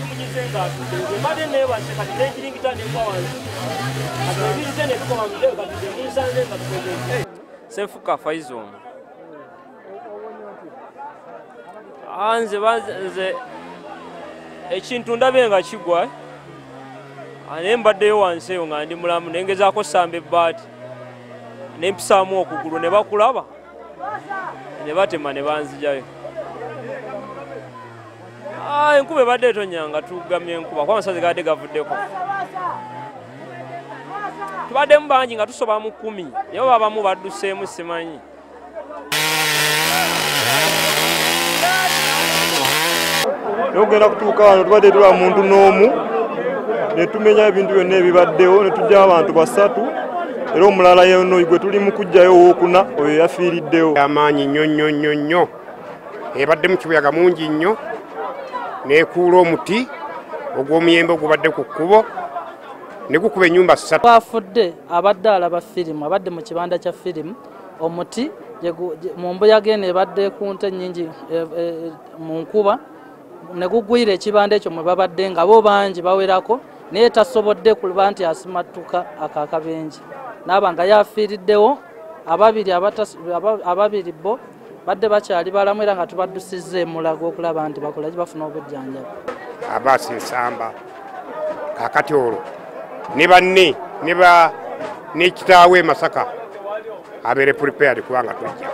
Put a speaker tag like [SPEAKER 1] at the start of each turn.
[SPEAKER 1] Kimunyize ng'atudde. Nze mbadde neebase kati nenkiringita negwa wansi. Kati ebirize ne bikoma mu ntebe kati nze munsanze nga tukoze. Senfuka Faizo. Nze ekintu ndabye nga kigwa naye mbaddeyo wansi eyo nga ndi mulamu ne ngezaako ssamba ebbaati ne mpisaamu okugulu ne bakulaba ne batema ne banzijayo. Enkuba ebadde etonnya nga tugamye enkuba kuba amasazi gabadde gavuddeko. Tubaddemu bangi nga tusoba mu 10 naye oba abamu badduseemu simanyi.
[SPEAKER 2] Nogenda kutuuka wano tubadde tulaba muntu n'omu ne tumenya ebintu byonna ebibaddewo ne tujja abantu 3 era omulala yenno gwe tuli mu kuggyayo owookuna oyo yafiiriddewo.
[SPEAKER 3] Amaanyi nnyo nnyo nnyo nnyo ebadde mu kibuyaga mungi nnyo n'ekuula omuti ogw'omuyembe ogubadde ku kkubo ne gukuba ennyumba 3.
[SPEAKER 4] Afudde abadde alaba firimu, abadde mu kibanda kya firimu, omuti mu mbuyaga eno ebadde ku nte nnyingi mu nkuba ne gugwira ekibanda ekyo mwe babadde nga bo bangi bawerako naye tasobodde kuba nti asimattuka akakabenje n'aba nga yafiiriddewo. Ababiri bo badde bakyali balamu era nga tubaddusizza emulago okulaba nti bakola bafuna obujjanjabi.
[SPEAKER 3] Abaasi Nsamba kaakati olwo ne banne ne kitaawe e Masaka abeere prepared kubanga tujja.